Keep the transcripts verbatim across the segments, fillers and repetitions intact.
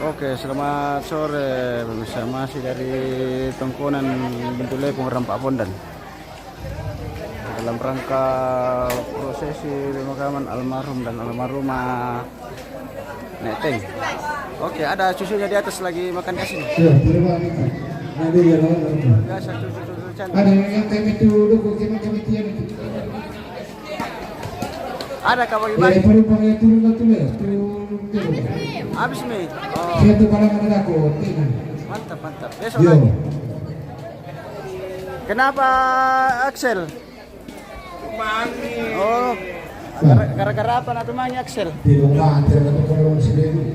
Oke, selamat sore pemirsa. Masih dari Tongkonan Bintu Lepung, Rampak Bondan. Dalam rangka prosesi pemakaman almarhum dan almarhumah Nek Teng. Oke, ada cucunya di atas lagi makan di sini. Ya, terima kasih. Nanti ya, Bang. Biasa cucu-cucu cantik. Ada yang kami itu dukung, kami, kami tiang itu. Ada kah bagi-bagi? Eh, paling paling turun lah tu ya, turun, turun. Habis mi. Oh. Saya tu paling ada aku, tidak. Mantap, mantap. Besok lagi. Kenapa Axel? Oh. Gara-gara apa nak tumangi Axel? Di rumah, tidak ada kalau sendiri.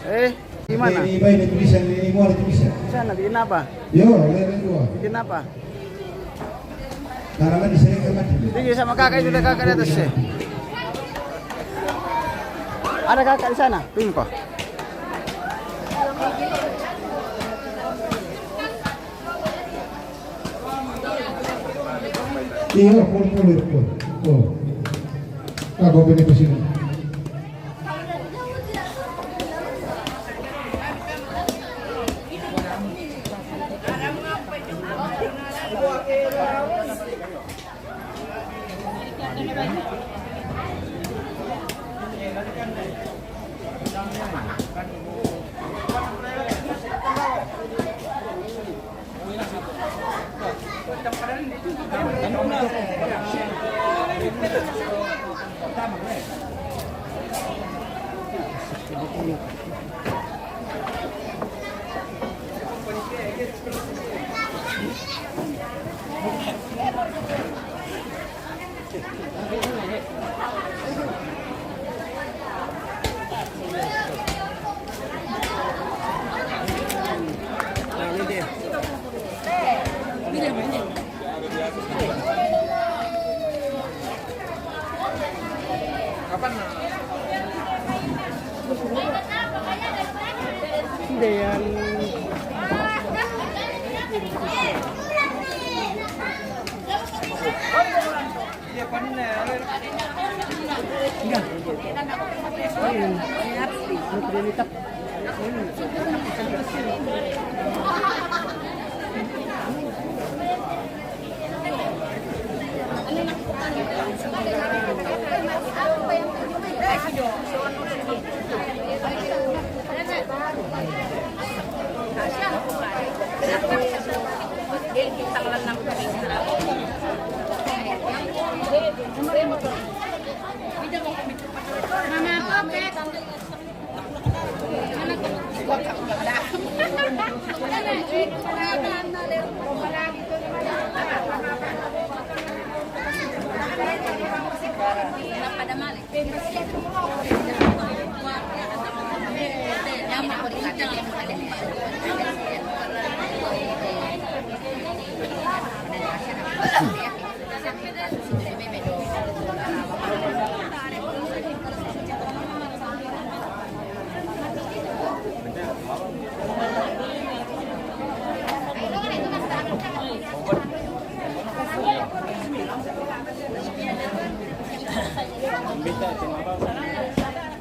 Eh, di mana? Ini baik, ini bisa, ini mau, ini bisa. Di sana, bikin apa? Yo, lele dua. Bikin apa? Tanaman di sini kan mati. Tinggi sama kakak itu, kakak di atas sih. Ada kakak di sana, pingko. Iya, pul, pul, pul. Oh. Aku pilih ke sini.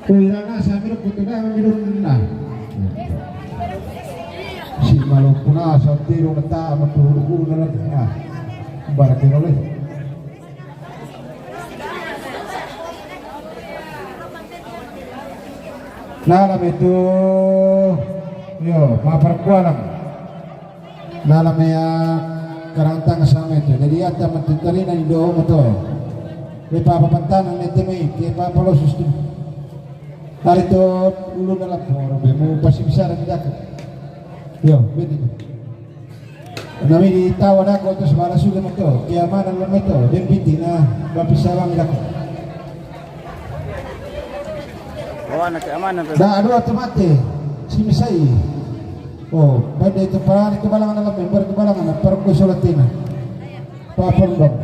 Kuirana sambil kutudah minum nah. Si malu puna satiru mata metu-metu na lagi. Nah. Barke oleh. Nala mi tu, yo, maparkualang. Nala mi ya karantang sama itu. Jadi ata mantutarina ni do moto. Ni papa pantanang ni temi, ke papa losus tu. Hari tu ulu dalam forum, be mu pasti bisa ada tidak. Yo, bini. Nami di tawa dako tu sabara sudah moto. Keamanan lo moto. Dem piti na bapisa bang dako. Oh, anak keamanan tu. Da dua tu mati. Si misai. Oh, pada itu parani kebalangan dalam member kebalangan. Parku solatina. Papon bang.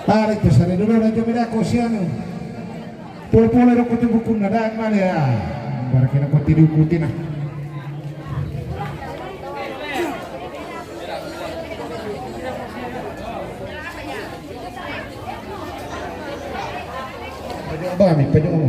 Tarik ke sana dulu, na jomira ko siang. Polo-polo ro kutu bukunna dan male ya. Barke na ko tidu kutina. Pajong bami, pajong.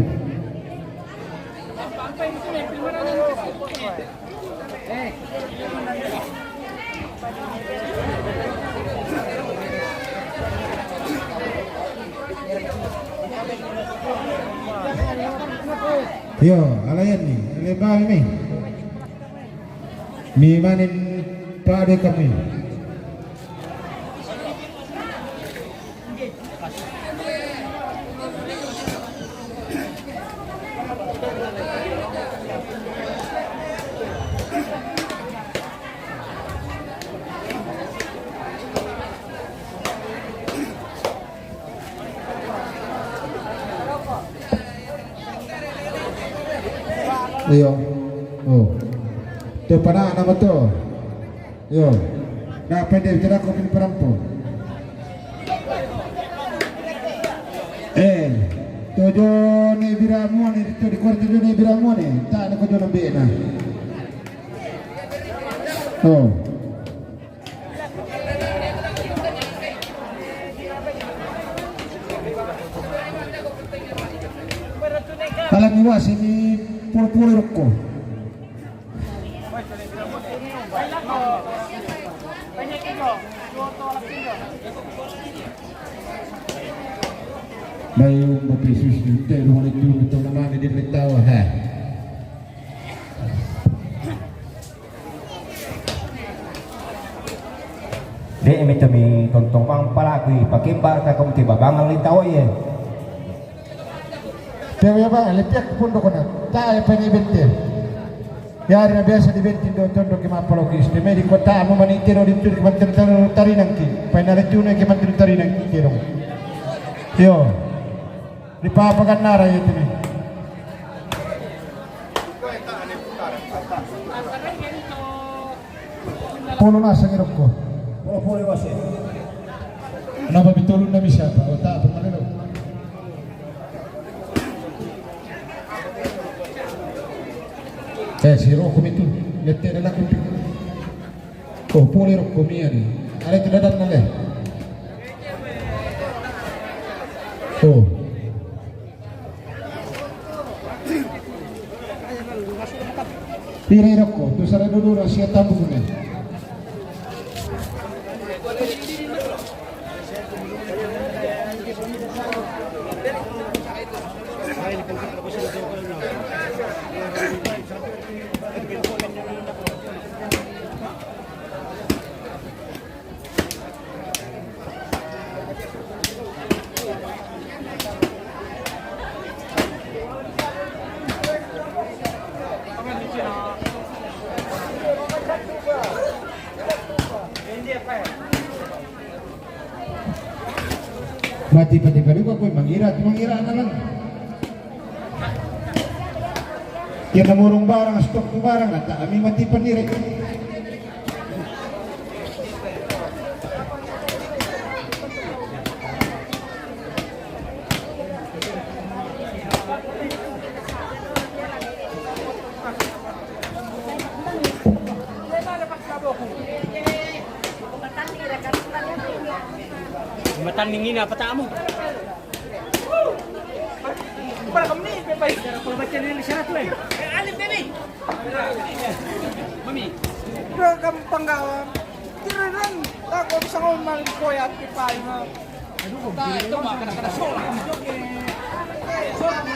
Yo, alayan ni, lebar ni. Mi manen pade kami. Iyo. Oh. Te pana nama to. Iyo. Na pende bicara ko pin perampo. Eh, tojo ne biramu ne, to di kuarto tojo ne biramu ne. Tak ada ko jono bena. Oh. Ala mi wasi mi polo-polo rokko. Dai umba pesus di te rumah itu betul nama di tawa ha. De' mi to mi tontong bang palakui, pakembar ka kau ti babangal li tau ye. Te ya bang, lepiak pun dokona. Ta ya pene bente. Ya hari biasa di bente do tondo ke mapalo ki. Isteme di kota mu manite do di tur ke mantan tarinangki. Paina le tune ke mantan tarinangki do. Yo. Di papa kan nara ya tene. Polo nasang rokko. Polo-polo wase. Napa pitolunna mi siapa? Oh, tak, apa mana lo? Eh, si rokko mi tu. Lette na aku. Oh, polo rokko mi ani. Ada itu dadan nale. Oh. Pira rokko, tu sare dulu rahasia tamu ne. Mati pati pati kok mangira, mangira nalan. Kena murung barang, stok tu barang, kata kami mati penire. Matanding ini apa tamu? Para kami ni, pepai. Kalau baca ni syarat tu, eh. Alif ni. Mami. Dah gampang kawan. Kira kan tak kau bisa ngomong koyak pepai mah. Aduh, tak itu mah kena kena sholat. Sholat.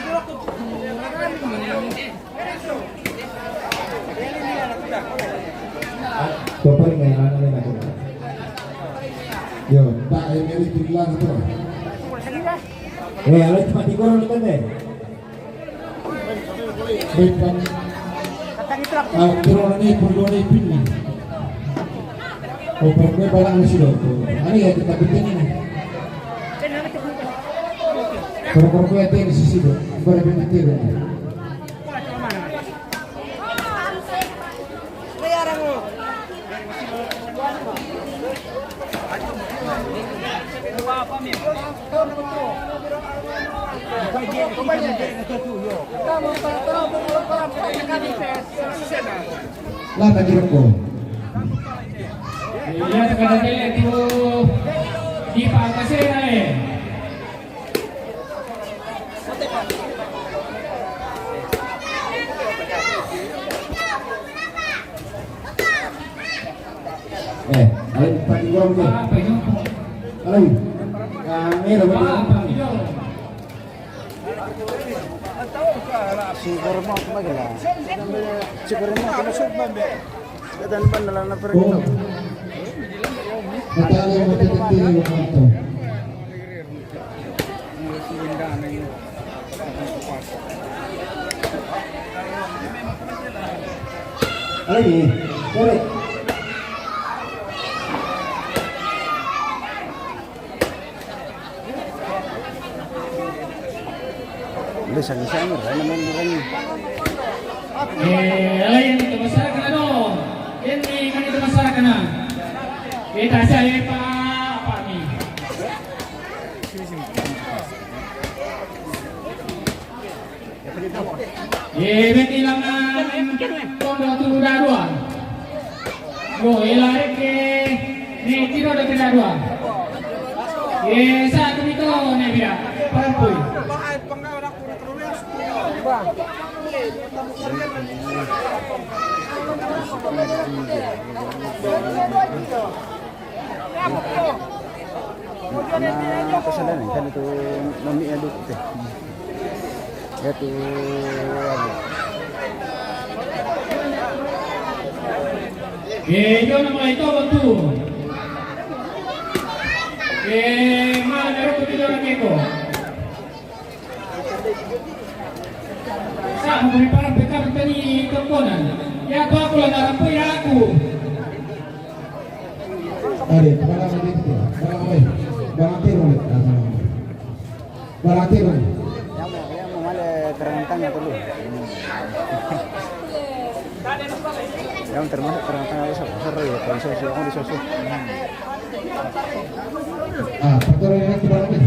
Coba dengan anak-anak. Yo, tak ini bilang tu. Eh, alai tempat tiga orang ni kan, eh? Baik, Pak. Ah, tiga orang ni, pun dua ni, pin ni. Oh, pun dua barang ni sudah tu. Hari ya, kita penting ni. Kalau kau kau ada di sisi tu, kau ada penting tu. Lata Jiroko. Iya, sekadar itu di Pak Kasih, eh. Eh, alai pakai gorong ke. Alai. Ah, ni dah betul. Siguro mo, kumagila. Siguro mo, kinusog man, be. Katan pa, nalang na pa rin. Oh. Natalo mo, tititili mo kanto. Ay, correct. Bisa, bisa, ano, ano naman, ano naman. Eh, alai, yan, ito, basta ka na, no? Yan, eh, ganito, basta ka na. Kita siya, eh, pa, pa, ni. Eh, beti lang, ah, tondo tu da dua. Yo, ela reke, ni tiro da tu da dua. Eh, sa tu mito, ni bira. Parampui. Na kasalanan kan itu mami adu te. Ya tu. Adu. Eh, yo na mai to tu. Eh, mala na ruku tu na keko. Sa mo prepara pekar tani kekunan. Ya tu aku la na rampui aku. Are, kemana lagi itu? Barang apa? Barang apa? Barang apa? Barang apa? Yang mau, yang mau male kerantang atau lu? Yang termasuk kerantang apa? Seru ya, kalau sosok, oh, di sosok. Ah, faktor yang itu barang apa?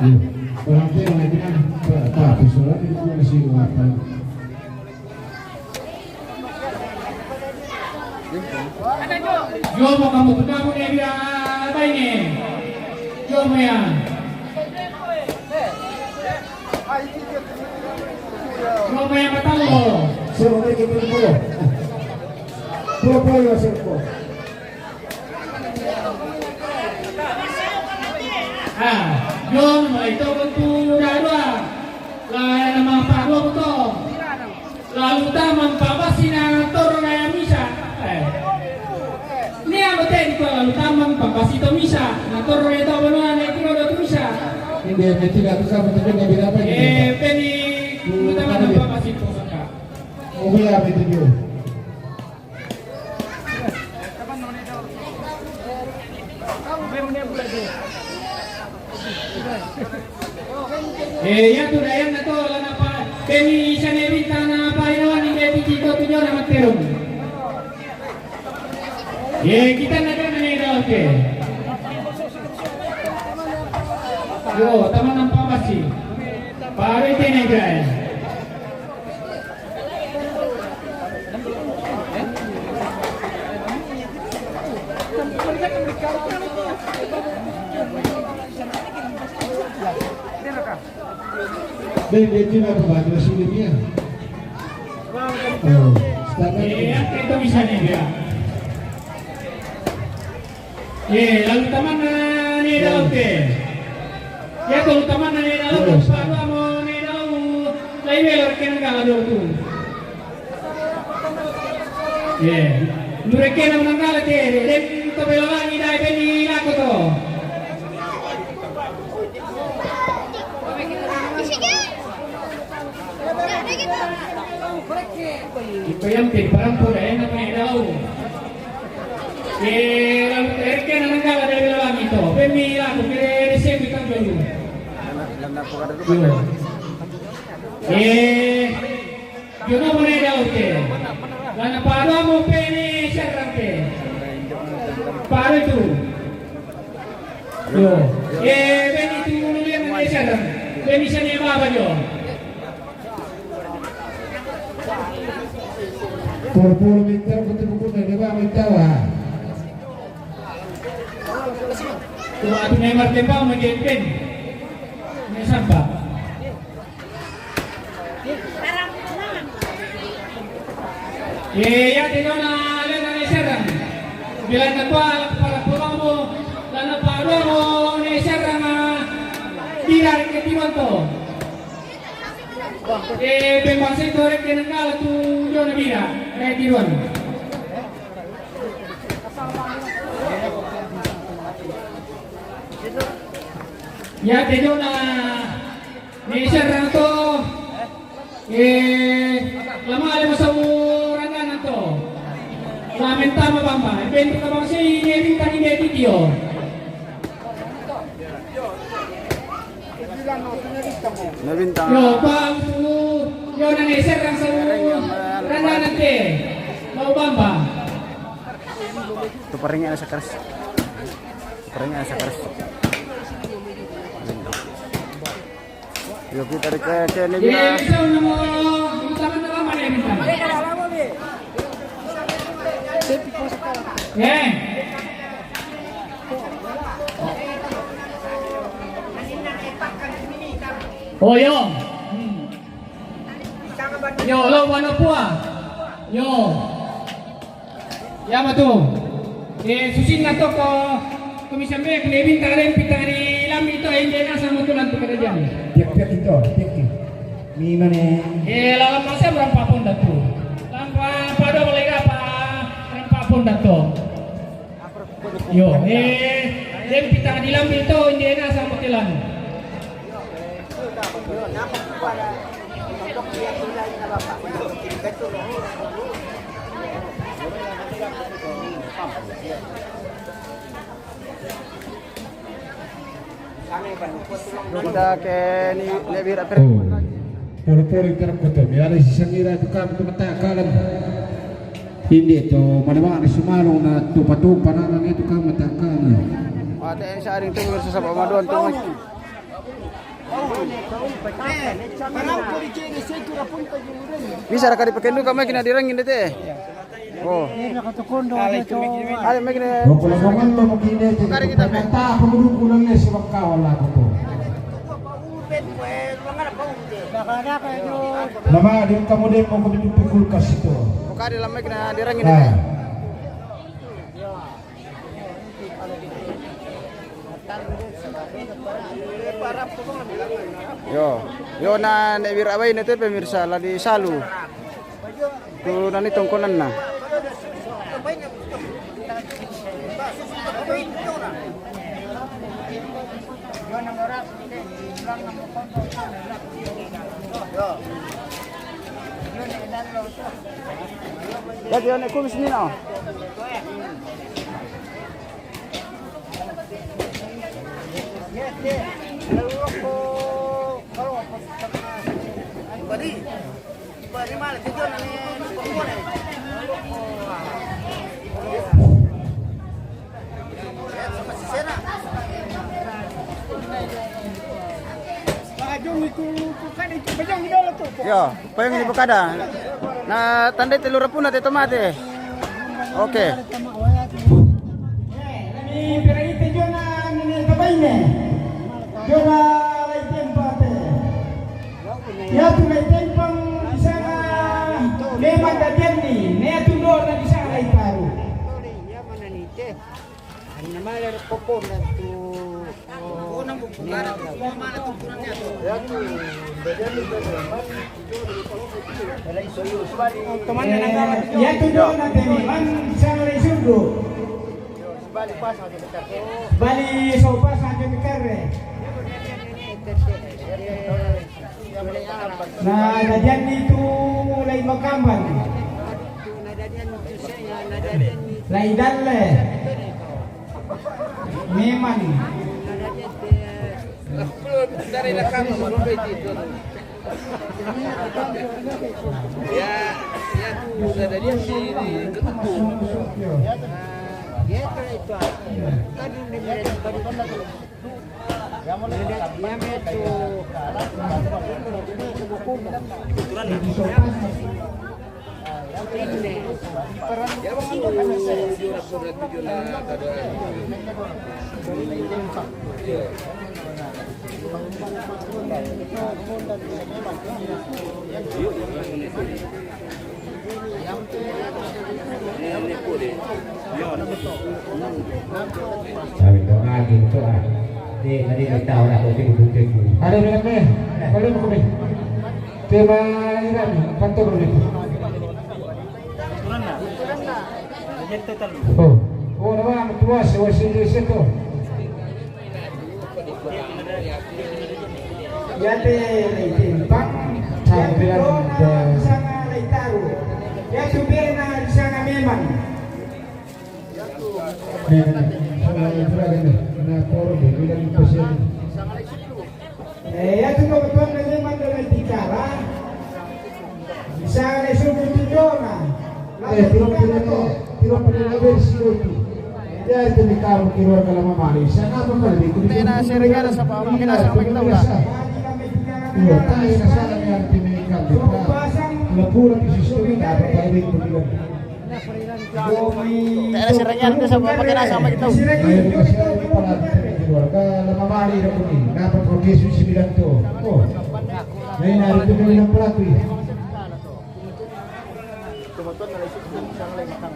Iya. Orang tua yang lagi kan, apa, apa, surat itu masih apa? Yo mo kamu tu kamu ni bira baine. Yo mo ya. Yo mo ya matalo. Sino ni kita polo? Polo polo yo sino. Ah, yo mo ito ko tu da dua. La na ma pa dua ko. Lalu taman pabasi na toro na ya misa. Eh. Ni amo te di ko lalu taman pabasi to misa. Na toro na to bono na ikiro do misa. Hindi, may tiga tu sa mga taga na binabay. Eh, peni lalu taman pabasi to saka. Ubaya may tiga. Eh, ya tu dayan na to, la na pa, peni isa ne bintana pa inawan ni beti tiko tu yo na materung. Eh, kita na dana ne da oke. Yo, taman nampak masih. Pare tene gaya. Bene, tiene la pagina sulle mie. Oh, sta bene. Eh, anche tu mi sa ne via. Eh, lalu taman na ne da oke. Ya tu taman na ne da oke, pa dua mo ne da u. Lai velo ke na gala do tu. Eh, lure ke na gala te, den to belo lagi dai beni lako to. Ito yang te parampo da ena pa ne da u. Eh, lalu terke na nangkala dari lawang ito. Pemi la ko kere de sembi kan jolu. Yo. Eh, yo no mo ne da oke. La na pa dua mo pene serang ke. Pa dua tu. Yo. Eh, beni tu mo ne serang. Beni sene baba yo. Polo-polo meter, buti buku na, di ba? May tawa. Kung ato na yung Martin pa, may gempin. May sampa. Eh, ya, tiyo na, Pilihan ketua, kepala pemamo, lana padomo, ne serranga, tidak ke timonto. Eh, pembahasan korek ke nengkala tu, jona bira, eh, tiruan. Ya, te jona, ne serrang to. Eh, lama ale masau randanan to. Lamen tama bamba, ben ka bangsi ne bintang ine video. Ne bintang. Yo, bang su, yo nane serrang sau randanan te. Mau bamba. Tu paringnya sekeras. Tu paringnya sekeras. Yo, kita dekat sini, Bira. Eh. Oh, yo. Hmm. Yo, lo mana pua? Yo. Ya, matu. Eh, susinna to ko, Komisan B, kene bintang len pitari lami to, ende na sama tulan pekerjaan. Tiap-tiap itu, tiap-tiap. Ni mana? Eh, lalam masa berapa pun datu. Lampa pada mulai apa? Berapa pun datu. Yo, eh, len pitari lami to, ende na sama tulan. Kita ke ni, lebih rapi. Oh. Polo-polo iterang koto. Miala si sangira tu kam tu mata kalam. Inde to mana bang ni sumalong na tu patu panana ni tu kam mata kalam. Wate sa aring tu sasaba maduan tu. Bisa raka dipakai dulu, kami kena dirangin dete. Oh. Ada makina. Kari kita pe. Kata apa dulu kulang ni sebab kau lah betul. Nama dia kamu dia mau kami jumpa kulkas itu. Kari lama kena dirangin dete. Yo, yo na ne bira bai ne te pemirsa la di salu. Tu nani tongkonan na. Jadi ane kumis ni na. Ya. Payung ni bukada. Na tandai telur pun ada tomate. Oke. Ni pira ite jona ni tabaine. Jona lai tempa te. Ya tu lai tempa sana lema tadian ni. Ne tu dor na bisa lai taru. Ya tu dona tene man sana lai surgo. Bali so pasa ke kare. Na dadian itu lai makamban. Lai dalle. Memang. Ya, ya tu udah dari si ketutup. Sabi ko nga, ginto, ah. Di, mali, may tao na ako, tinutukoy ko. Ano na lang, eh? Wala mo kami. Tema, ina, panto ko dito. Oh. Oh, naman, tuwas, wasi, wasi to. Yate lei timpang, yate dona sanga lei taru, yate bena sanga memang. Memang. Sanga lei taru, na poro de, bilang pasien. Eh, yate ko beton na memang de lei tikara. Sanga lei suku tu dona. Eh, tiro pila, tiro pila na versi itu. Jadi, itu di kamu keluar kalau mamali. Sana apa kalau di Tena serengana sa pa, makina sa makita ula. Iya, tayo na sana ni ang timikan di pa. Lapura ti sistema dapat tayo din pagbilang. Tena serengana sa pa, makina sa makita ula. Ayo, kasi di pala keluarga, lamamali na ko ni. Dapat ko kesu si bilang to. Oh. Ngayon, narito ko ng pala ko eh.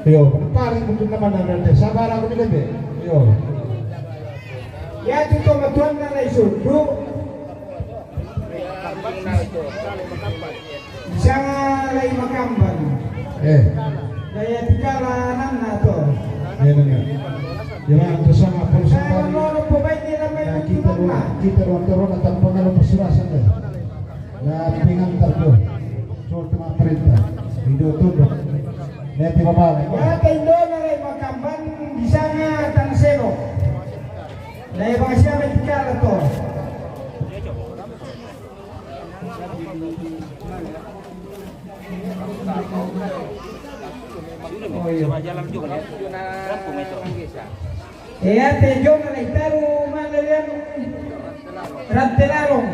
Yo, paling betul naman na natin. Sabar ako nila, be. Yo. Ya, tuto matuan na na isu. Du. Sanga lei makamban. Eh. Daya tikala nan na to. Eh, nana. Yo, ang to sa mga pulsa pa. Kaya ano, ano po ba yung nila may kita mo, kita mo, toro na tapang ano, pasurasan, eh. Na pingantar ko. Suot mga treinta. Indo tundo. Neti babala. Wala tayo doon na rin, makamban, di sanga tansero. Dahil mga siya may tikala to. Oh, iya. Eh, ate, yo na la itaru, mana lian, rantelarong.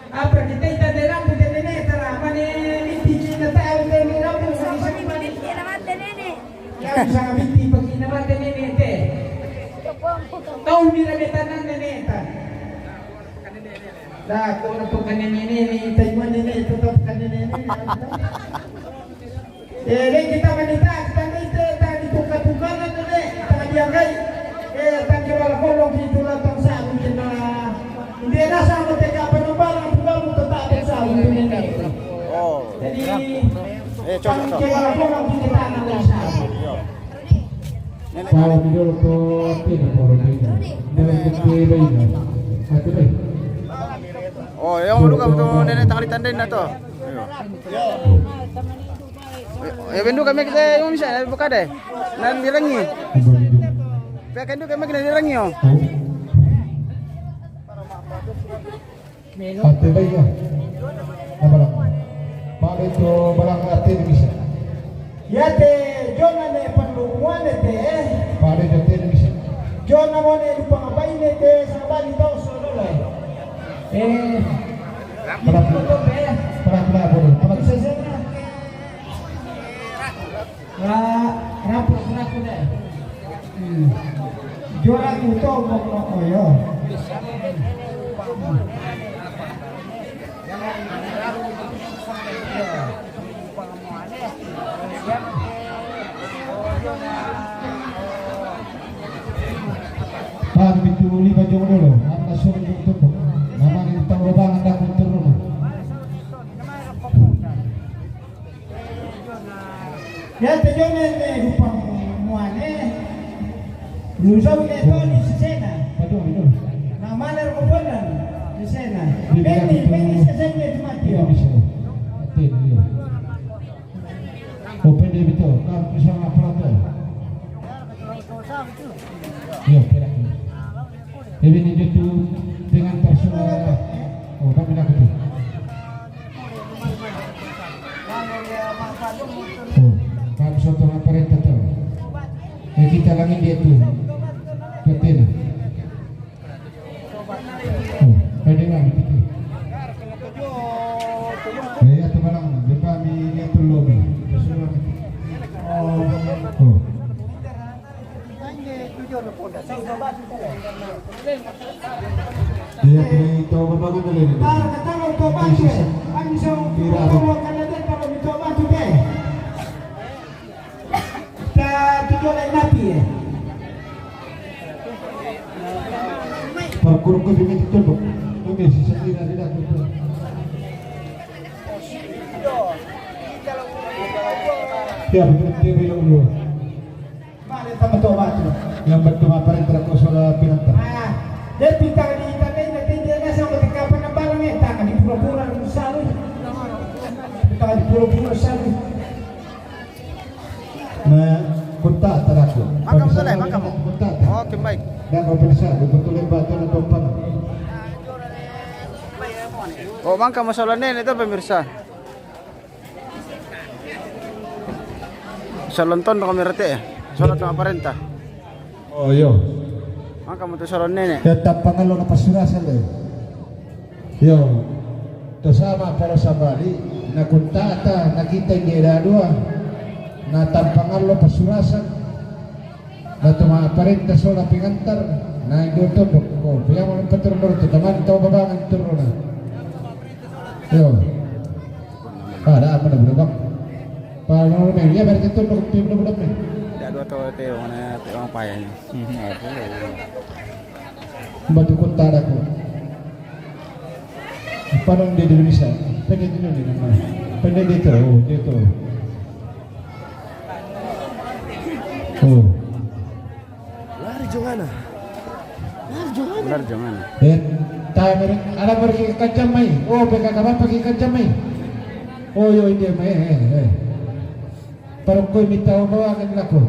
Apa kita ita de rambu de nene tara mane miti kita tahu de ni rambu mane sani mane. Yang sangat miti bagi nama de nene te. Tahu ni rabe tanan nene ta. Dah, kau nak bukan nene nene, ita iman nene tetap kan nene nene. Eh, dai kita manita, kita manita, ta di tuka-tuka na, dai, ta di anggai. Eh, ta di bala kolong di tula tang sa, di na. Hindi na sa mo teka pa ng bala, ang tuga mo tata tang sa, di na. Oh. Jadi, eh, cocok, ta di bala kolong di kita na lang sa. Tawa di dulu to, ate na poro dai. Dai, dai, dai. Ate, dai. Oh, yang dulu kamu tu nenek tanggal tanda na to. Ayo. Eh, bendu kami kita yung misa, eh, buka deh. Nan dirangi. Pe kendu kami kita dirangi, oh. Ate bai ya. Na balang. Pale to balang ate di bisa. Ya te, jona ne perlu muane te, eh. Pale to te di bisa. Jona mo ne lupa ngapain ne te, sabani tau solo le. Eh. Pala pala. Pala pala. Pala. Bisa sana. Ra, rapu, rapu deh. Hmm. Jora kuto, bokro koyo. Pambitu lima jong dulu, apa suruh jong tutup. Nama ni tau lubang anda kuturun. Ya te jone ne rupa muane. Luzau ne to ni sesena. Patu itu. Na mana ko ponan sesena. Beni, beni sesena tu mati. Iya bisa. Ate dia. Open dia betul. Kan bisa apa tu? Iya, perak. Jadi ni dia tu dengan personal. Oh, tak pernah betul. Oh, kan soto aparenta to. Eh, kita langin dia tu. Betul. Oh, pwede nga, betul. Eh, ito ba lang, di ba, may, may tulo ba? Oh. Iya, kaya ito, babago na rin. Para katalo to ba, eh? Ang isang tira mo ka na din, para ito ba, eh? Ya, betul, betul, betul, betul. Mari sama tobat tu. Yang betul apa yang terkusul pinantar. Ah, dia pinta di kita ni, nanti dia nak sama dekat apa nampak ni, tak di pura-pura selalu. Tak di pura-pura selalu. Na kuntata dako. Maka mo, Sir, maka mo. Kuntata. Okay, Mike. Dako, pemirsa, betul ba ito na topan. O, mangka mo sa ulan na yun, ito, pemirsa. Sa ulan ton, kami rete, eh. Sa ulan na parenta. O, yo. Mangka mo to sa ulan na yun, eh. Ya, tampangalo na pasurasan, eh. Yo, to sama para sabali, na kuntata, na kita inggih dadua, na tampangalo pasurasan, na tuma parenta sola pingantar, na inggih tondok, ko, piyamo ng paturno, to taman, to babangan turno na. Yo. Ah, da, apa na berubah? Paano na, ya, balik tondok, piyamo na berubah, eh. Dadua to, te, mana, te, orang payah ni. Hmm, apa, ya. Batu kota dako. Paano dia di Indonesia? Pwede din yun, eh, naman. Pwede dito, oh, dito. Oh. Lari jongana. Lari jongana. Lari jongana. Eh, tayo mo rin, alam mo rin kay Kajamay. Oh, beka ka ba pag Kajamay? Oh, yo, hindi, may, eh, eh. Parang ko, may tao ba, akin lako.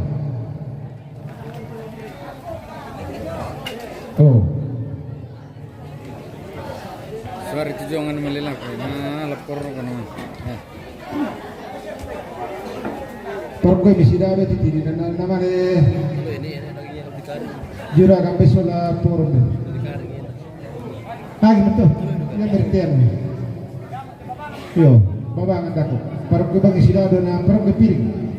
Oh. Suara itu jangan melilang, na lapor ko naman. Eh. Porko ini sida ada di tini na, na, nama de. Jura kambe sola porko. Ah, gitu. Ini bertian. Yo, babangan dako. Porko bang sida ada na porko piring.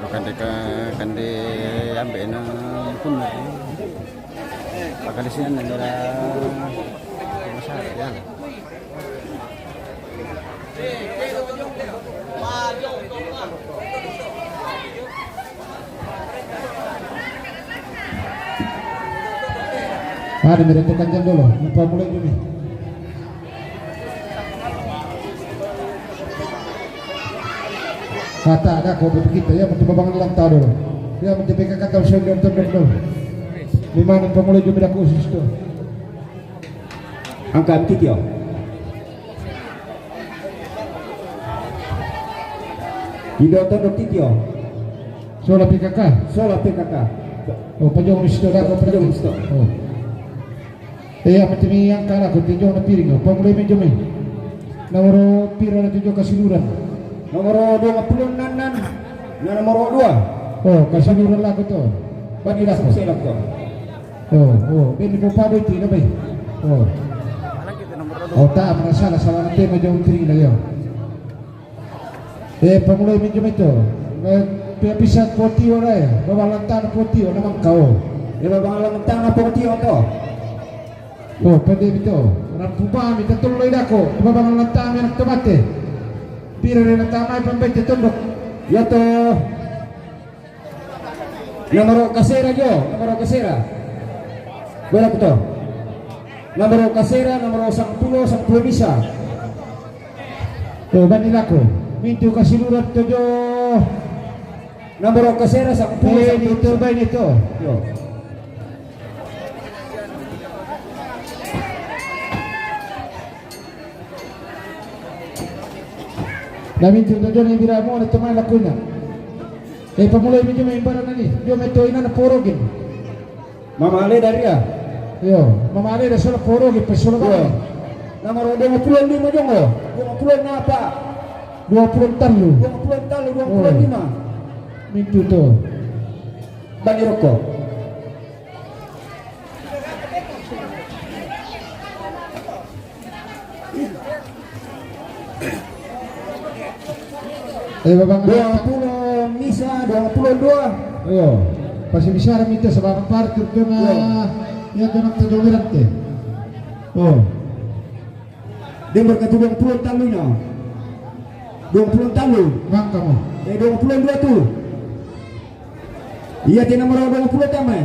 Makande ka, kande ambe na kuno. Pakali siya na nila. Masarap yan. Ano, meron to kanyan dolo. Yung pamulay yun eh. Kata ada ko begitu kita ya, mesti babangan lantado. Ya, mesti beka kata usia dia untuk dulu. Lima enam pamulay yun, beda khusus to. Angka titio. Ido tondok titio. Sola P K K. Sola P K K. Oh, pajong misto da ko pajong misto. Oh. Eh, apa timi yang kalah ko pajong na piring. Apa mulai mejo me. Nomor pira na tujuh kasiluran. Nomor dua puluh enam nan. Na nomor dua. Oh, kasiluran lah ko to. Bagi lah ko. Sukses lah ko. Oh, oh, bini po pa ba iti na ba? Oh. Oh, ta, masalah sa mga tema dyan, three na yun. Eh, pamulay medyo may to. Eh, pia bisa forty ora eh. Babalantana forty ora naman ka, oh. Eh, babalantana forty ora to. Oh, pwede ito. Rampuba, may tatuloy na ako. Babalantana may nagtumate. Pira rin ang tama, ipambay tundok. Yato. Nomor kasera yo, nomor kasera. Wala ko to. Nomor kasera, nomor sangpulo, sangpulo misa. To, ba nila ko? Mintu kasilurat to yo. Nomor kasera, sangpulo, eh, sangpulo dito, misa. Ba nito? Yo. Namin tu tujuan yang bira mo na tumay lakuna. Eh, pamulay mi juma imbara na ni. Juma ito ina na porogin. Mamale dari ya. Yo, mamale da sola porogin, pa sola ba. Nomor dua puluh lima jongo. Dua puluh na apa? Dua puluh telu. Dua puluh telu, dua puluh lima. Oh. Mintu to. Bagi rokok. Eh, Bapak. Dua puluh. Isa dua puluh dua. Iyo. Pasi bicara mita sabab parkir tu na. Iyo. Iya tu na tu dominan te. Oh. Dia berkatu dua puluh talu nya. Dua puluh talu. Bang kamu. Eh, dua puluh dua tu. Iya, te nomor dua puluh tama.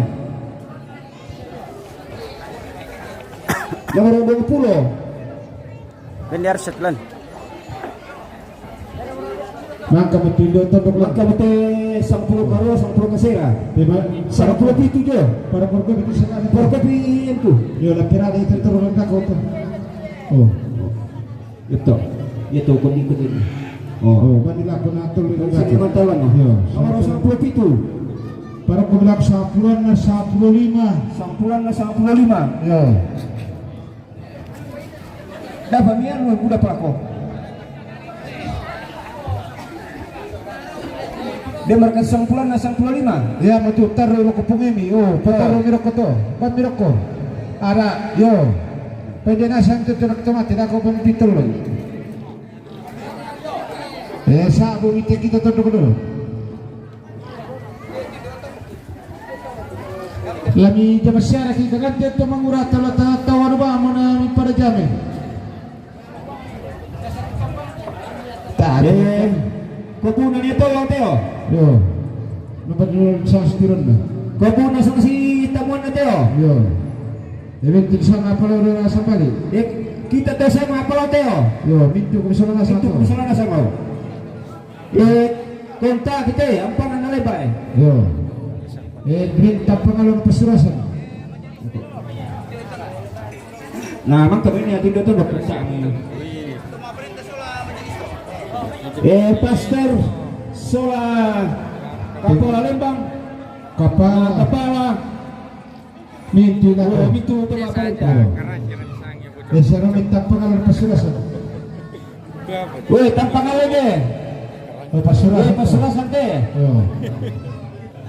Nomor dua puluh. Bendi Arsyad lan. Mangka mutindo tondok lan. Mangka mute sampulu karo, sampulu kasera. Tiba. Sampulu pitu jo. Para porko pitu sekali. Porko pitu. Yo, la pirada itu turun rendah kota. Oh. Itu. Itu kuning kuning. Oh. Oh, bani laku natul di. Sini mantalan. Yo. Nomor sampulu pitu. Para ko bilang sampuluan na sampulu lima. Sampuluan na sampulu lima. Yo. Dapat mian lu kuda pako. Dia mereka sampuluan na sampulu lima. Ya, matu taru roko pungemi. Oh, pataru miroko to. Pan miroko. Ada, yo. Pende na sang tu tunak tomate, dako pan pitul. Eh, sa bu mite kita tu dulu. Lami jama siara ki gagante to mangura tala ta tawar ba mona mi pada jame. Tak ada. Eh, kobuna ni Teo, Teo. Yo. Nampak dulu sa setiron na. Kobuna sama si tamuan na Teo. Yo. Eventin sama apa lo rasa balik. Eh, kita tu sama apa lo Teo. Yo, mintu ko sama na sa. Mintu ko sama na sa. Eh, konta kita, eh, ampang na lebai. Yo. Eh, green tapang along pasurasan. Nah, mangka ini ati do tondok sa. Eh, Pastor Sola, Kapala Lembang. Kapala. Kapala. Mintu na. Oh, mintu tu apa itu? Eh, siapa minta pengalan pasurasan? Weh, tampang lagi. Oh, pasurasan. Weh, pasurasan te. Oh.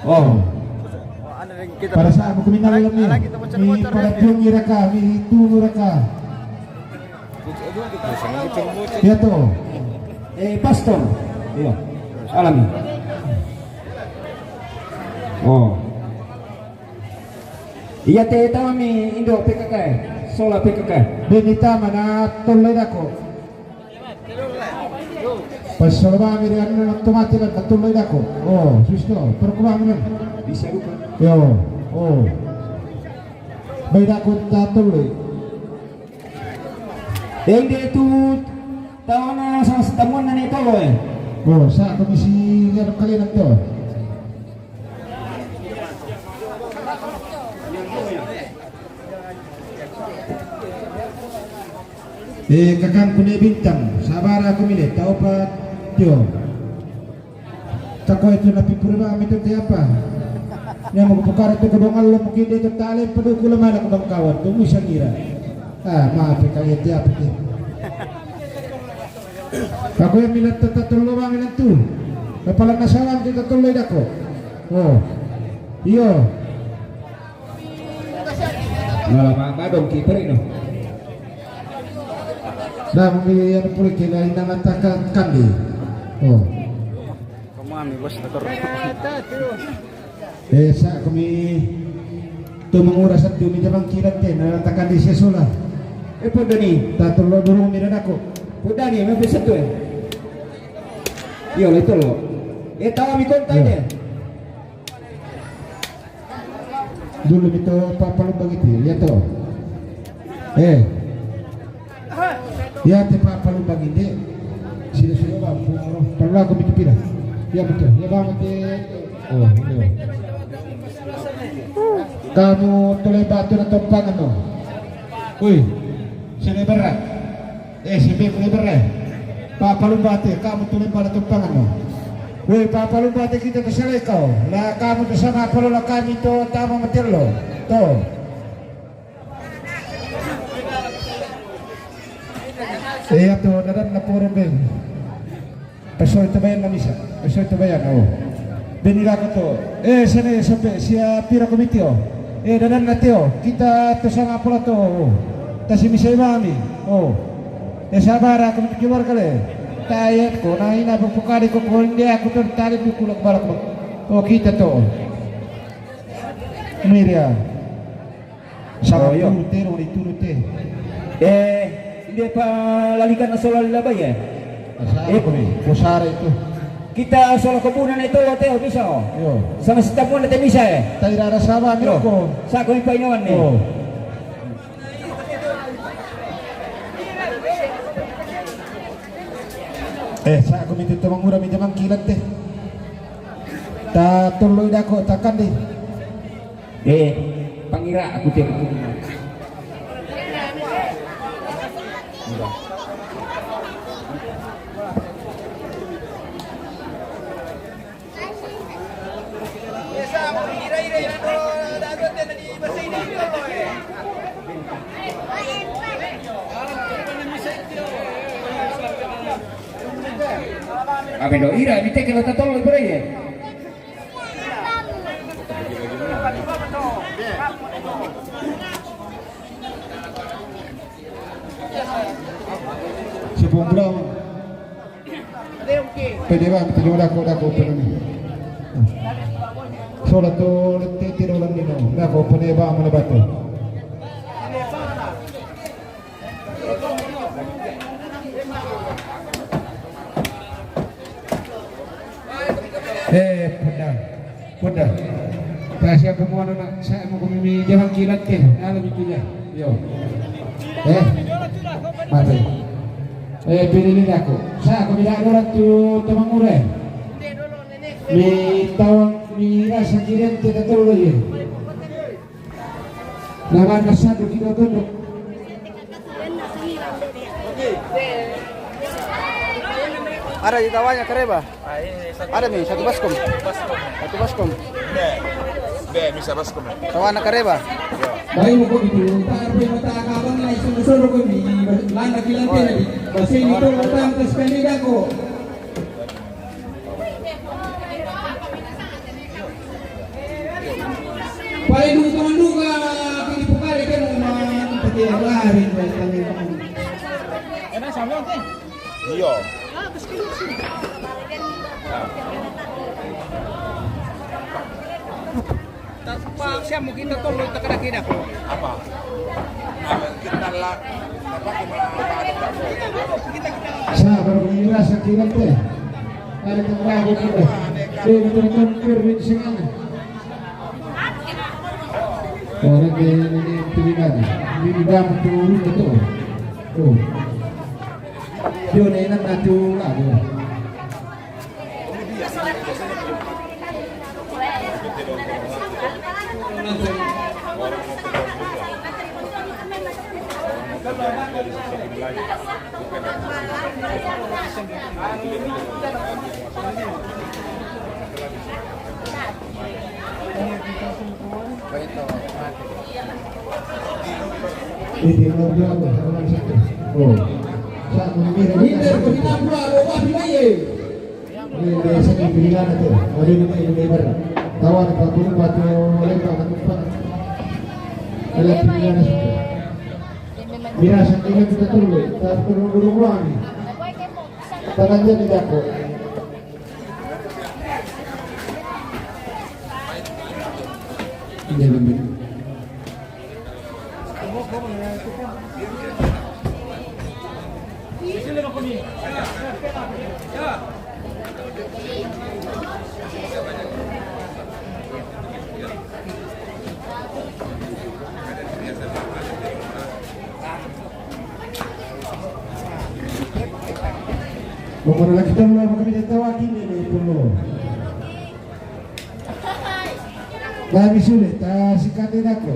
Oh. Para sa aku minal ni. Mi para piung iraka, mi tunu raka. Ya to. Eh, Pastor. Iya. Alami. Oh. Iya te tama mi indo P K K. Sola P K K. Beni tama na tolai dako. Pas sola ba mi dengan na tomate na tolai dako. Oh, susto. Perkuba mi. Bisa buka. Yo. Oh. Bai dako ta tolai. Ende tu tawana sa tamuan na ne tolo eh. Oh, sa komisi lihat kali na to. Eh, kakang kune bintang, sabar aku mile, tau pa tio. Tako itu na pipuri ba mi tu te apa? Nya mo pukara tu kodong allo mungkin de tu tale padu kula mala kodong kawan tu musa ngira. Ah, maaf ya kali te apa te. Kako yang mila tata tolo bang ilan tu. Kepala nasalan kita tolo dako. Oh. Iyo. Nah, lama kadong kiper ino. Dah, mungkin yang pulih kila inang atakan kandi. Oh. Kemami bos takar. Eh, sa kami tu mangura satu mi jamang kilat te na atakan di sesola. Eh, pun dani. Tatolo durung mi dadako. Pun dani, memang satu eh. Iyo, itu lo. Eh, tawa mi kontak eh. Dulu mi to Papa Lumbang itu, ya to. Eh. Ya te Papa Lumbang ini. Sila sila bang, pungro. Perlu aku mi tu pila. Ya betul. Ya bang te. Oh, iya. Kamu tolai batu na tompangan no. Woi, sini berat. Eh, sipi kuli bere. Papa Lumbate, kamu tu lemba la tumpangan no. Woi, Papa Lumbate kita tu selai kau. La kamu tu sama polo la kami tu tama matelo. To. Eh, ya tu dadan na poro ben. Pasoi tabayan na misa. Pasoi tabayan, oh. Beni lako to. Eh, sene sampe sia pira komitio. Eh, dadan na teo. Kita to sama polo to. Oh. Tasi misa imami. Oh. Eh, sabar aku keluar kali. Tayat ko na ina pupukari ko kondi aku tertarik di kulak balak. Oh, kita to. Miria. Sama. Oh, iyo. Turu te, no, di turu te. Eh, dia pa lalikan na sola labai, eh. Asal. Eh, ko ni, pusara itu. Kita sola kobuna na itu, lo te, bisa, oh. Iyo. Sama si tamu na te bisa, eh. Tadi rara sama, iyo, ko. Sa ko ipa inoan ni. Oh. Eh, sa ko miti to mangura mi jaman kilat te. Ta tollo i dako, takan di. Eh, pangira aku te. Abe do ira, mi teke lo tatolo ibreye. Sepuluh gram. Pede ba, pede ba, dako, dako, pede ni. Sola to, te, te, dolan ni, no. Dako, pede ba, mana batu. Eh, peda. Peda. Ta siapa mo ano na, sa mo ko mi jaman kilat te. Ala mi kila. Yo. Eh. Mate. Eh, pede ni dako. Sa ko mi dako ratu tamangure. Mi tawang mi rasa kilat te tatolo ye. Lawan rasa do kita tunduk. Ada di tawanya kareba. Ada mi satu baskom. Satu baskom. Be, be, bisa baskom. Tawana kareba. Baik, mau kau gitu. Ntar pe mata kawan lah, isu musuh lo kau ni. Landa kilan tena di. Masih itu datang ke sekali dah kok. Pale du tonga duka, kini pukale ke mo man, pake lari, pale. Iyo. Tanpa siamo kita tollo, takada kida ko. Apa? Apa kita la-, apa kita la-, Sa, baru mengira sa kilan te. Ada tengah ko kita. Dia betul-betul kiri singana. Orang dia ni pilihan. Ini dah betul betul. Oh. Dia ni nak tu lah dia. Ini dia, oh, sa, ini dia. Ini dia, kita buat, oh, wah, ini dia. Ini dia, sa, ini dia, na to. Mari kita ini dia, ber-, tawa, na, patu, patu, lagi, patu, patu. Kalau ini dia, na, sa. Mira, sa, ini kita tollo, ta tollo, tollo, tollo, ni. Tangan dia di dako. Iya, lebih. Pokoknya lagi kita mulai makan minyak tawa kini nih, perlu. Dami sule, ta sikate dako.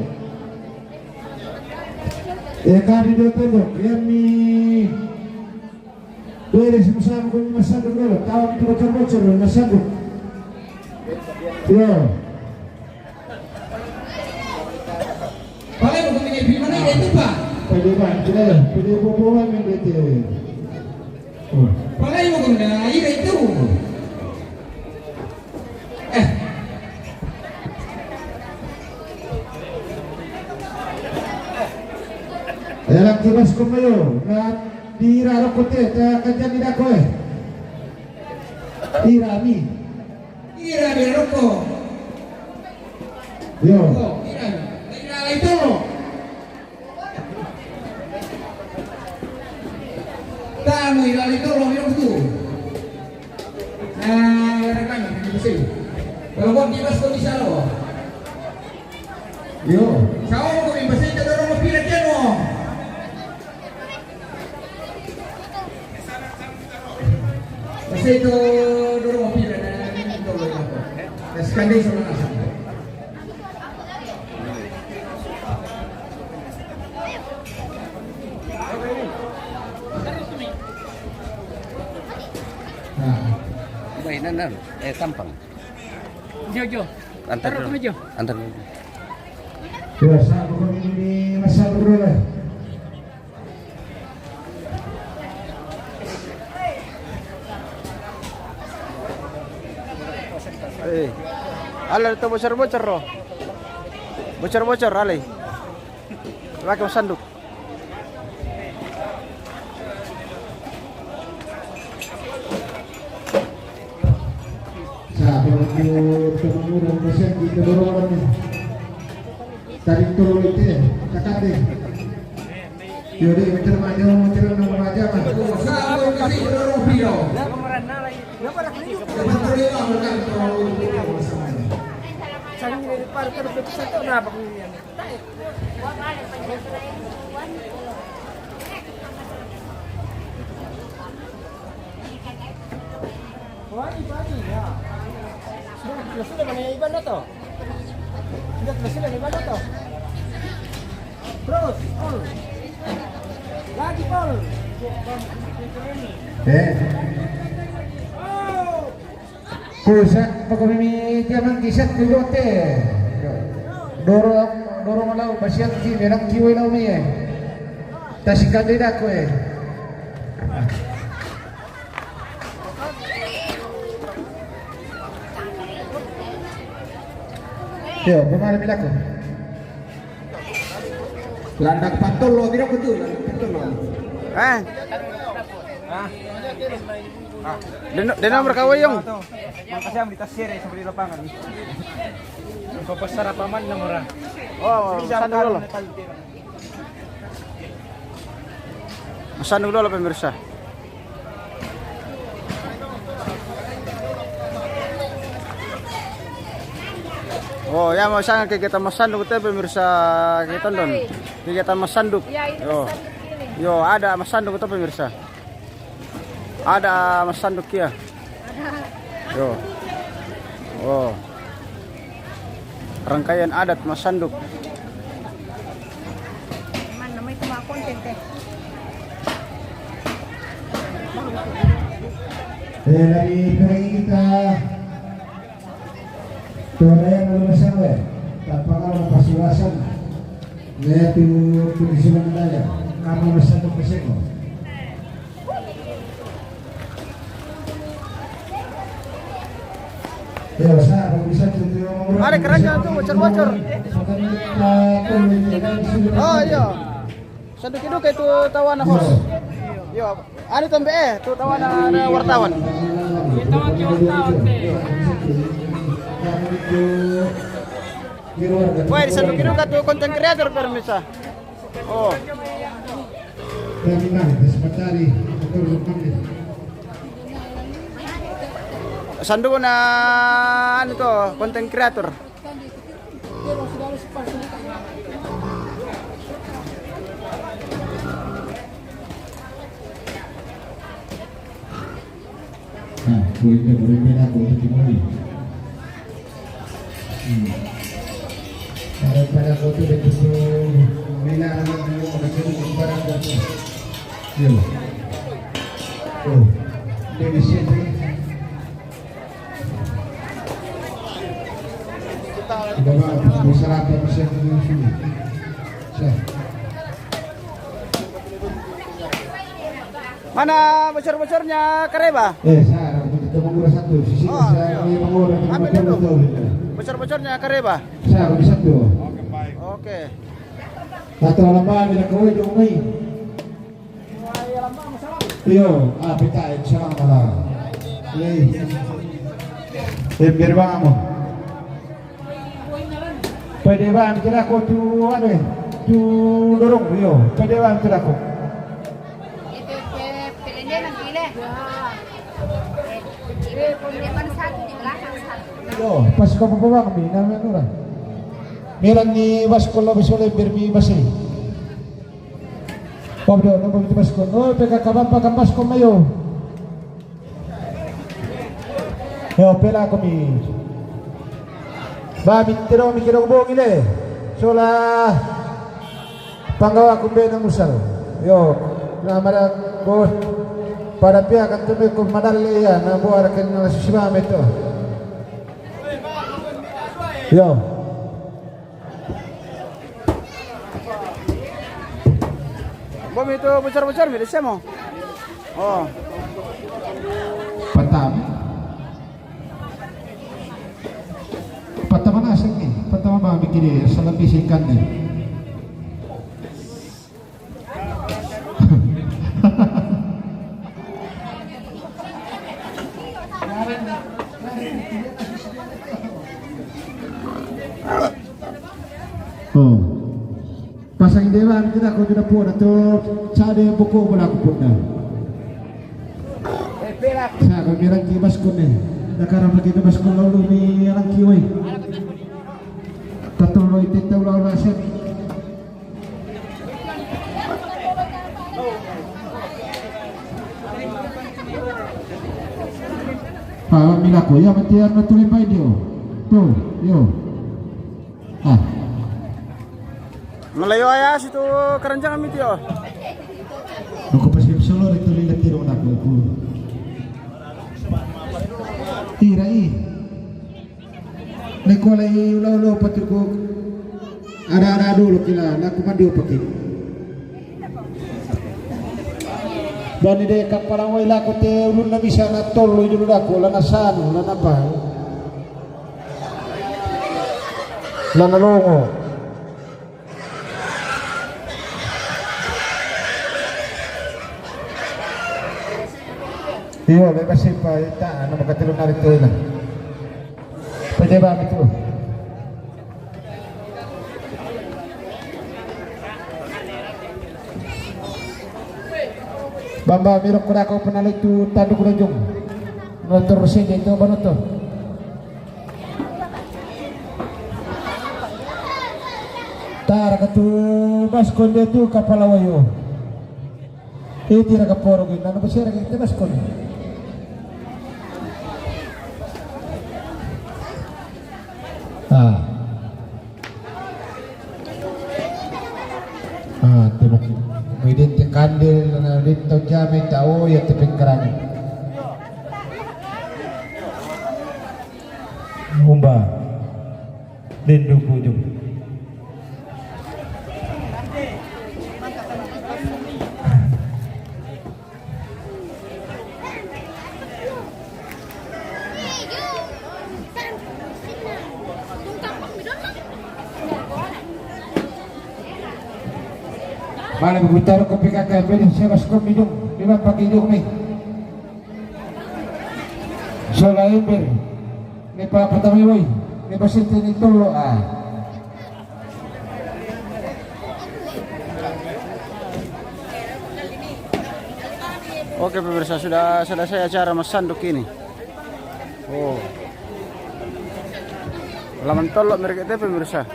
E kami do tondok, ya mi. Bere si musang ko mi masanduk dolo, tawa mi bocor-bocor dolo masanduk. Yo. Pale mo ko mi ni pili mana itu, Pak? Pede ba, pede, pede bobo wa mi bete. Oh. Pale mo ko mi na ira itu. Eh. Ela kibas ko mayo, na di raro kote, ta kajan di dako, eh. Ira mi. Ira mi roko. Yo. Roko, ira mi. Ira lai tolo. Tanu ira lai tolo mi roko tu. Nah, ira kami, ini bersih. Kalau buat di bas kau bisa lo. Yo. Sao ko mi pasita doro mo pila keno. Pasita doro mo pila na doro mo. Skande sa mga sa. Nah. Bay, nan, nan. Eh, tampang. Jo, jo. Antar dulu. Taruh ke meja. Antar dulu. Yo, sa' ko ini masa dulu lah. Eh, ala tu bocor-bocor ro. Bocor-bocor, alai. Pakai sanduk. Sa' ko tu, tu mura, kasi kita dorong ni. Tadi tu itu, kakak deh. Yo, di, macam mana, macam mana, macam mana. Sa' ko kasi dorong piro. Dapat terima, bukan terlalu. Sa' ini para terus satu, kenapa ko ini? Wah, ini pagi, ya. Sudah, sudah, mana Iban na to? Sudah, sudah, Iban na to? Terus, Pol. Lagi, Pol. Eh. Oh. Kusa' pako mi jaman kisat kugote. Dorong, dorong lau, basian ki, merang kiwai lau mi, eh. Tasikan dai dako, eh. Yo, pemana mi dako. Landak patolo, biro ko tu, landak patolo. Eh? Hah? Deno, deno berkawayong. Makasih, di tasir ya, seperti lapangan. Kau pasar apa man, nomor? Oh, sanduk dulu. Masanduk dulu, pemirsa. Oh, ya, masang kegiatan masanduk itu, pemirsa, kita don. Kegiatan masanduk. Iya, ini masanduk ini. Yo, ada masanduk itu, pemirsa. Ada masanduk ya. Yo. Oh. Rangkaian adat masanduk. Mana mai kuma konten teh. Eh, dari kita. Toraya na lumasang, eh. Tanpa kalau pasulasan. Naya tu, tu di sini naya. Nama masa tu peseko. Ada kerajaan tu, bocor-bocor. Oh, iya. Sanduki duka itu tawana, host. Yo, anu tambe, eh, tu tawana, ada wartawan. Kita wakil wartawan, teh. Wah, di sanduki duka tu konten kreator, pemirsa. Oh. Sanduk na anu to, konten kreator. Nah, kulit dia baru pindah, kulit dia kembali. Hmm. Pada, pada waktu dia tu, bila anak dia mau kerja di tempat apa tu? Ya. Oh, dia di sini. Kita bawa berserapan bersama dengan sini. Siap. Mana bocor-bocornya kareba? Eh, sa', kita mau satu. Sisi oh, saya iya. Mau ambil dulu. Bocor-bocornya kareba. Sa', bisa tu. Oke, baik. Oke. Satu alaman, tidak kau itu, Umi. Iyo, ah, pita, insya Allah. Hei. Ember bang amo. Pede bang, kira ko tu anu, eh, tu dorong yo. Pede bang tu dako. Itu pe-, pelende nang pile. Di depan satu, di belakang satu. Yo, pas ko bang mi, namanya nura. Miran ni baskon lo bisole berbi basi. Pabdo, no, pabdo baskon. Oh, peka kabapa kan baskon mayo. Yo, pela ko mi. Ba, mi tiro, mi kiro bongi le. Sola panggawa kumbe na musal. Yo, na mara bos. Pada pia kan tumi ko madal le ya, na bo ara ken na sisiba meto. Yo. Bom itu bocor-bocor, beda siamo. Oh. Patama. Patama nasi ni. Patama ba mikir dia, salah bisi ikan ni. Oh. Pasang dewan kita ko juda po na to, sa de buku bola ko po na. Sa ko mi rangki baskon ne. Nakarang lagi ke baskon lalu mi rangki wai. Tatolo ite tau lalu aset. Ah, milako ya mati ano tuli pai dio. Tu, yo. Ah. Malayo aya situ keranjang kami tio. Noko pas solo itu lila tiro nako ku. Tira i. Nikola i ulo-ulo patuko. Ada-ada dulu kila, laku mandi opaki. Bani de kapala wai laku te ulun na bisa na tolo idul laku, lana sanu, lana pa. Lana longo. Iyo, le basipa ita, anu makatiru nari tu ina. Penyebab itu. Bamba miro kura ko penali tu tanduk rujung. Notor sini tu banoto. Tara katu baskon dia tu kapala wayo. Iti ra kaporo gin, nanu basera gin, te baskon. Ah. Ah, te maki. Midin te kandil, na dito jame tao, ya te pengkarani. Umba. Dendu kujung. Mala bugutaro ko P K K, pwede siya mas kumidong, di ba, pakidong mi. Sola ember. Ni pa patami boy. Ni pa siti ni tolo, ah. Oke, pemirsa, sudah selesai acara masanduk ini. Oh. Laman tolo mereka itu, pemirsa.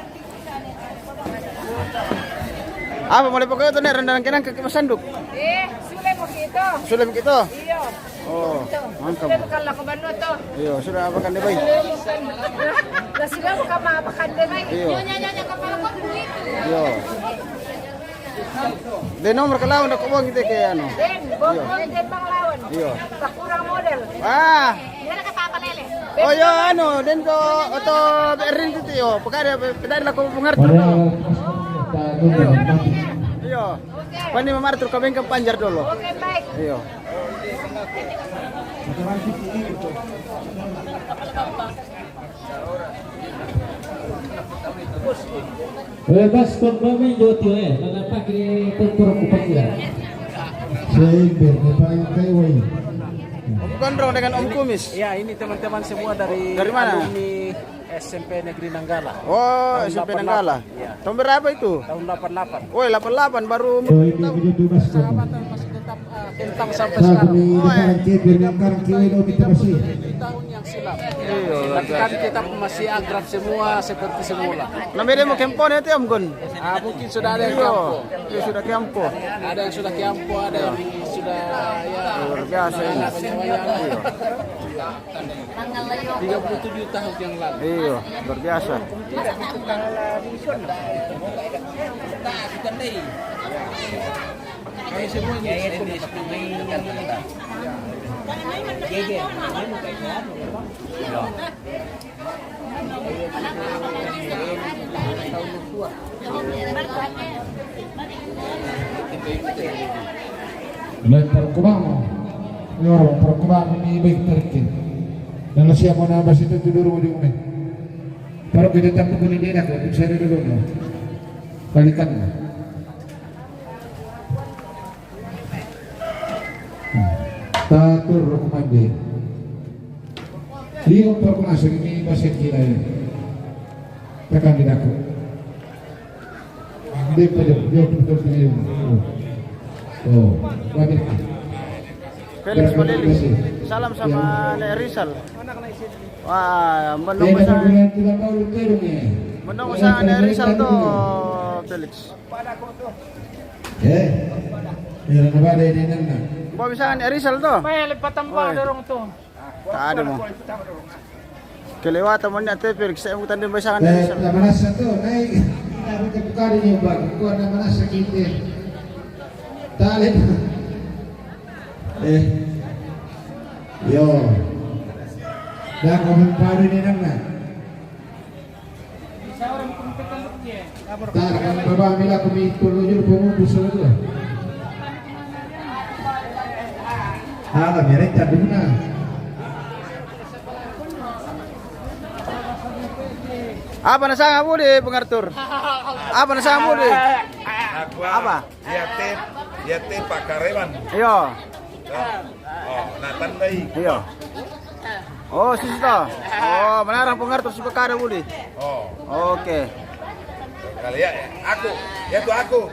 Apa mulai pokoknya tu, nek, rendang kenang ke masanduk? Eh, sudah begitu. Sudah begitu? Iya. Oh, mantap. Sudah bukan laku banu tu. Iya, sudah apa kan dia, Bay? Sudah bukan. Dah sudah bukan apa kan dia, Bay? Iya. Nyonya, nyonya, kepala kau begitu. Iya. De nomor ke lawan, dah kau buang kita ke anu. Den, buang, iya, buang, den bang lawan. Iya. Tak kurang model. Ah. Dia ada kata apa lele? Oh, iya, anu, den ko oto berin itu, yo. Pekada, pekada laku mengerti tu. Iya. Pani mamar tur kabeng ke panjar dulu. Oke, baik. Iya. Eh, bas kon mami jo tio, eh, nana paki tempur ku paki ya. Saya imbir, ni paling kai wai. Om Gondrong dengan Om Kumis. Ya, ini teman-teman semua dari Dari mana? Alumni S M P Negeri Nanggala. Oh, Tahun S M P Nanggala. Delapan delapan. Ya. Tahun berapa itu? Tahun delapan delapan. Woi, delapan delapan baru Oh, ini tujuh belas tahun. Persahabatan masih tetap, eh, kentang sampai sekarang. Woi. Tiga puluh tujuh tahun yang silam. Iya, luar biasa. Tapi kan kita masih akrab semua seperti semula. Namanya mau kempo nih, Om Gun? Ah, mungkin sudah ada yang Iya. Kempo. Iya, sudah kempo. Ada yang sudah kempo, ada yang sudah, ya. Luar biasa ini. Iya. Tiga puluh tujuh tahun yang lalu. Iya, luar biasa. Kami semua ini. Lai perkubang, yoro perkubang ini baik terkir. Dan siapa nambah situ tidur ujungnya. Baru kita tak kebun dia nak, saya dulu no. Balikan. Tatur kumande. Liu perkubang ini bahasa kira ya. Tekan di daku. Dia pada dia betul dia. Oh, oh. Bagi. Felix Felix. Salam sama Nek Rizal. Wah, menunggu sana. Menunggu sana Nek Rizal tuh, Felix. Eh, ya, ada ini nana. Bawa bisa Nek Rizal tuh. Mai lipatan ba dorong tuh. Tak ada mau. Kelewatan mana tu, Felix? Saya mau tanda pasangan dari sana. Mana satu naik? Kita buka buka di nyoba. Buka nama nasa kita. Talib. Eh. Yo. Dah kau mempadu ni nang nak. Tak, kan baba mila kami tulu jur pemutus tu. Alah, mereka tak dengar. Apa na sanga budi, Pengartur? Apa na sanga budi? Apa? Yate, yate pakareban. Iyo. Oh, na tandai. Iyo. Oh, sisi to. Oh, manarang Pengartur si pakare budi. Oh. Oke. Kali ya, aku. Ya tu aku.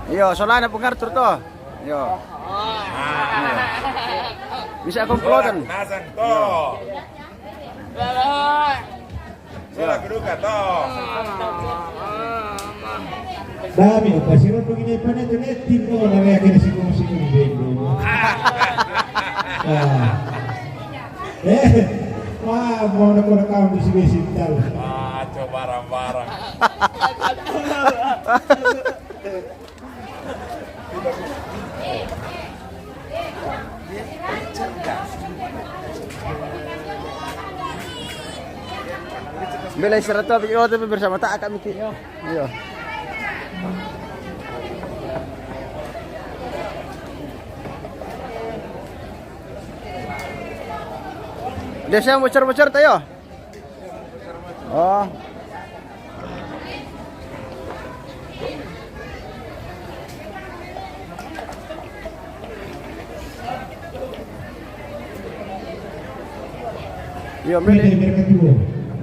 Iyo, solana Pengartur to. Iyo. Iyo. Bisa komplotan. Nasan to. Sola keduka to. Dami, apa sih lo begini, panen tuh netin lo, namanya kena singgung-singgung bego. Ah. Eh, wah, mau nak kau di sini sini tahu. Ah, coba barang-barang. Bela istirahat tu, pikir waktu bersama tak akak mikir. Iyo. Dia siang bocor-bocor tayo. Oh. Iyo, bele.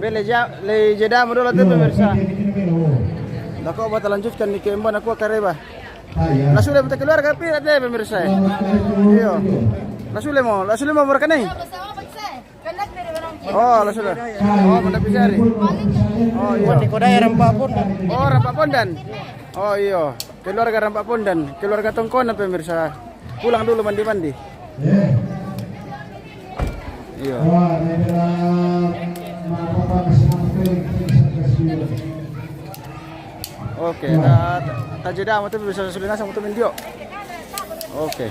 Bele ja, le jeda mo dulu tu, pemirsa. Nako ba talanjutkan ni kemba nako kareba. Lasule mo ta keluarga pi ate, pemirsa. Iyo. Lasule mo, lasule mo berkenai. Oh, lasule. Oh, mana pisari. Oh, iyo. Buat di kodai Rampak Pondan. Oh, Rampak Pondan. Oh, iyo. Keluarga Rampak Pondan, keluarga Tongkonan, pemirsa. Pulang dulu mandi-mandi. Iyo. Oke, ta, ta, ta jeda mo tu, pemirsa, sudah nasa mo tu mendio. Oke.